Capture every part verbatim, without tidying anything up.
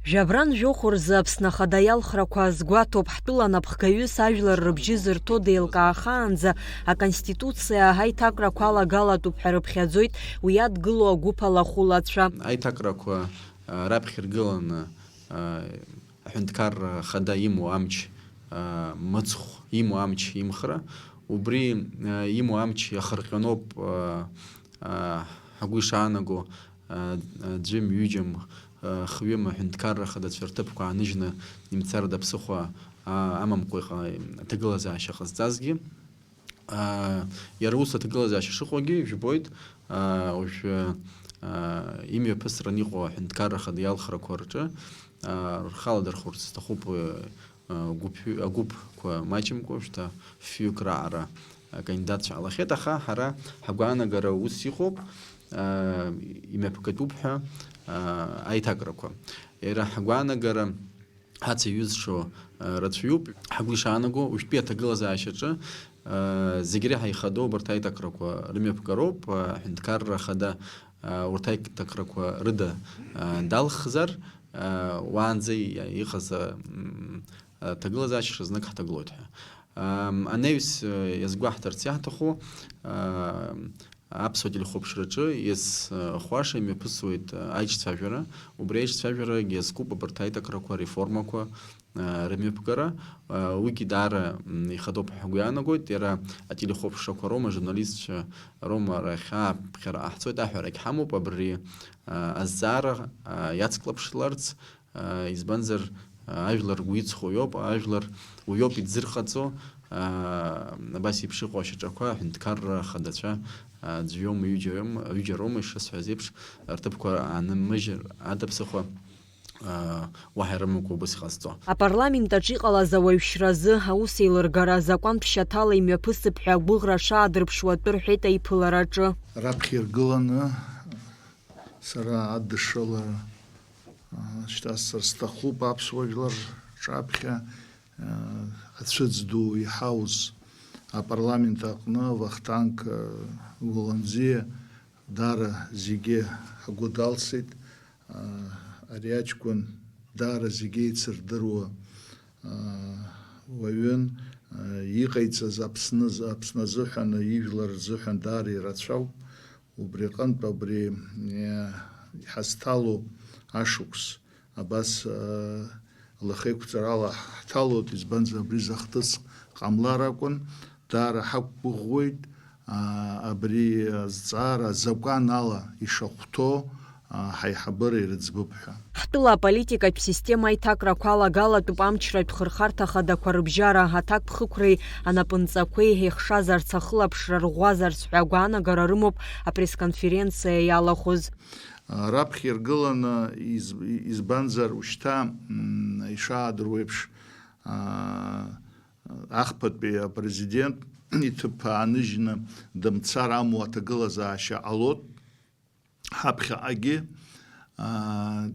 Жәабран жәохә рзы Аԥсны Ахада иалхрақәа азгәаҭоуп, ҳтәыла анапхгаҩыс ажәлар рыбжьы зырҭо деилкаахаанӡа, Аконституциа аиҭакрақәа алагалатәуп ҳәа рыԥхьаӡоит уи иадгылоу агәыԥ алахәылацәа. Аиҭакрақәа, а, раԥхьа иргыланы, а, аҳәынҭқарра Ахада имоу амч, а, мыцхә имоу амч имхра, убри, а, имоу амч иахырҟьаноуп, а, а, ҳгәы ишаанаго, а, аӡәым, ҩыџьам, а, хҩым аҳәынҭқарра Ахадацәа рҭыԥқәа ааныжьны имцарда ԥсыхәа, а, амамкәа иҟа-, аҭагылазаашьа ҟазҵазгьы. Аа, иара ус аҭагылазаашьа шыҟоугьы жәбоит, аа, уажәы, аа, имҩаԥысран иҟоу аҳәынҭқарра Ахада иалхрақәа рҿы, аа, рхы аладырхәырц сҭахуп, аа, гәыԥҩы-, агәыԥқәа маҷымкәа, шьҭа фҩык раҟара акандидатцәа ҟалахьеит, аха ҳара ҳгәаанагара ус иҟоуп, аа, имҩаԥгатәуп ҳәа, аа, аиҭакрақәа. Иара ҳгәаанагара ҳацеиҩызцәоу, а, рацәаҩуп. Ҳгәы ишаанаго, уажәтәи аҭагылазаашьаҿы, а, зегь реиҳа ихадоу абарҭ аиҭакрақәа рымҩаԥгароуп, а, аҳәынҭқарра Ахада, а, урҭ аиҭакрақәа рыда, а, далхзар, а, уаанӡа и-, иҟаз, а, м, аҭагылазаашьа знык ҳҭагылоит ҳәа. Ам, анаҩс, а, иазгәаҳҭарц иаҳҭаху, а, Аԥсуа телехәаԥшраҿы иазхәаша имҩаԥысуеит аиҿцәажәара, убри аиҿцәажәарагьы иазкуп абарҭ аиҭакрақәа, ареформақәа, а, рымҩаԥгара. А, уигьы даара, м, ихадоуп ҳәа ҳгәы иаанагоит, иара ателехәаԥшрақәа роума, ажурналистцәа роума рахь ааԥхьара ҟаҳҵоит, аҳәарагь ҳамоуп, абри, а, азҵаара, а, иацклаԥшларц, Аа, избанзар, аа, ажәлар ргәы иҵхо иоуп, ажәлар уи иоуп идзырҟаҵо, аа, абас еиԥш иҟоу ашьаҿақәа аҳәынҭқарра ахадацәа, аа, аӡәы иоума, ҩыџьа иоума, ҩыџьа роума, ишысҳәаз еиԥш, рҭыԥқәа анымыжьыр ада ԥсыхәа, аа, уаҳа ирымамкәа убас иҟазҵо. Апарламент аҿы иҟалаз ауаҩшьразы аус еилыргара азакәантә шьаҭала имҩаԥысып ҳәа агәыӷра шаадырԥшуа атәы рҳәеит аиԥылараҿы. Раԥхьа иргыланы Сара адышшылара, а, шьҭасҵар сҭахуп аԥсуа жәлар рҿаԥхьа, а, ацәыӡ ду иҳауз апарламент аҟны Вахтанг, а, Гәланӡиа даара зегьы ҳгәы далсит. А, ари аҷкәын даара зегьы еицырдыруа, а, уаҩын, а, иҟаиҵаз Аԥсны, Аԥсны азыҳәан, ижәлар рзыҳәан даара ирацәоуп. Убри аҟынтә абри, е, иҳазҭало ашықәс абас, е, лахеиқәҵарала ҳҭалоит, избанзар, абри зыхҭыс ҟамлар акәын, даара ҳақәгәыӷуеит, а, абри азҵаара азакәан ала ишахәҭоу, а, ҳаиҳабыра ирыӡбып ҳәа. Ҳтәыла аполитикатә система аиҭакрақәа алагалатәуп амчратә хырхарҭа хадақәа рыбжьара, аҭакԥхықәреи анапынҵақәеи еихшазарц, ахылаԥшра рӷәӷәазарц ҳәа агәаанагара рымоуп апресс-конференциа иалахәыз. Раԥхьа иргыланы, из-, избанзар, ушьҭа, м, ишаадыруеиԥш, а, ахԥатәи апрезидент иҭыԥ ааныжьны дымцар амуа аҭагылазаашьа ҟалоит. Ҳаԥхьаҟагьы, аа,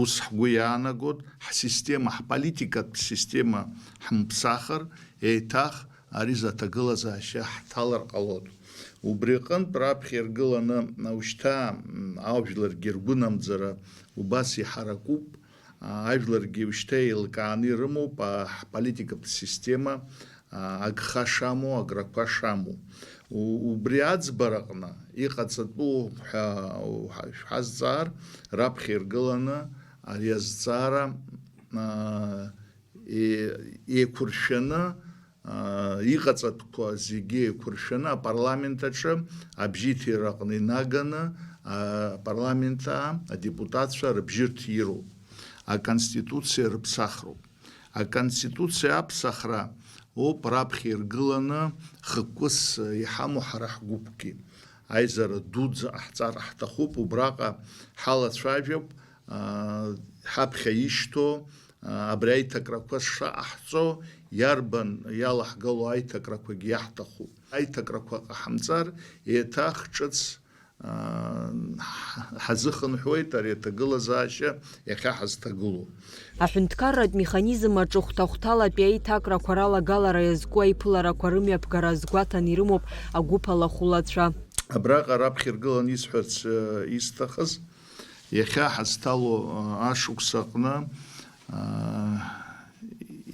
ус ҳгәы иаанагоит, ҳсистема, ҳполитикатә система ҳмыԥсахыр, еиҭах ари заҭагылазаашьа ҳҭалар ҟалоит. Убри аҟынтә раԥхьа иргыланы, ушьҭа, м, ажәларгьы ргәынамӡара убас иҳаракуп, аа, ажәларгьы ушьҭа еилкааны ирымоуп, аа, ҳполитикатә система, а, агха шамоу, аграқәа шамоу. У-, убри аӡбараҟны иҟаҵатәу ҳәа уҳа-, шәҳазҵаар, раԥхьа иргыланы ари азҵаара, а, е-, еиқәыршәаны, а, иҟаҵатәқәа зегьы еиқәыршәаны апарламент аҿы абжьиҭираҟны инаганы, а, апарламент а-, адепутатцәа рыбжьы рҭироуп, аконституциа рыԥсахроуп. Аконституциа аԥсахра ауп раԥхьа иргыланы хықәкыс иҳамоу ҳара ҳгәыԥгьы. Аизара дуӡӡа ҟаҳҵар ҳҭахуп, убраҟа ҳалацәажәап, аа, ҳаԥхьа ишьҭоу, аа, абри аиҭакрақәа шаҟаҳҵо, иарбан иалаҳгало аиҭакрақәагьы иаҳҭахуп. Аиҭакрақәа ҟаҳамҵар, еиҭах ҿыц Ҳазыхынҳәуеит ари аҭагылазаашьа иахьа ҳазҭагылоу. Аҳәынҭқарратә механизм аҿы хәҭа-хәҭалатәи аиҭакрақәа ралагалара иазку аиԥыларақәа рымҩаԥгара азгәаҭан ирымоуп агәыԥ алахәылацәа. Абраҟа раԥхьа иргыланы исҳәарц, э, исҭахыз, Иахьа ҳазҭало, а, ашықәс аҟны, а,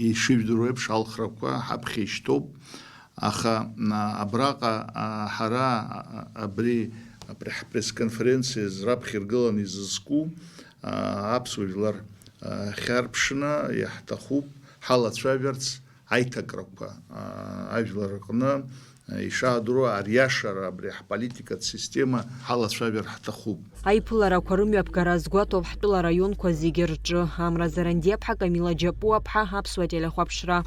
ишыжәдыруа еиԥш, алхрақәа ҳаԥхьа ишьҭоуп, аха, а, абраҟа, а, ҳара, а, абри, абри ҳпресс-конференциаз раԥхьа иргыланы изызку, а, аԥсуа жәлар, а, хьарԥшны иаҳҭахуп ҳалацәажәарц аиҭакрақәа, а, ажәлар рҟны, а, ишаадыруа ариашара абри ҳполитикатә система ҳалацәажәар ҳҭахуп. Аиԥыларақәа рымҩаԥгара азгәаҭоуп ҳтәыла араионқәа зегьы рҿы. Амра Зарандиаԥҳа, Камила Џьапуаԥҳа, Аԥсуа телехәаԥшра.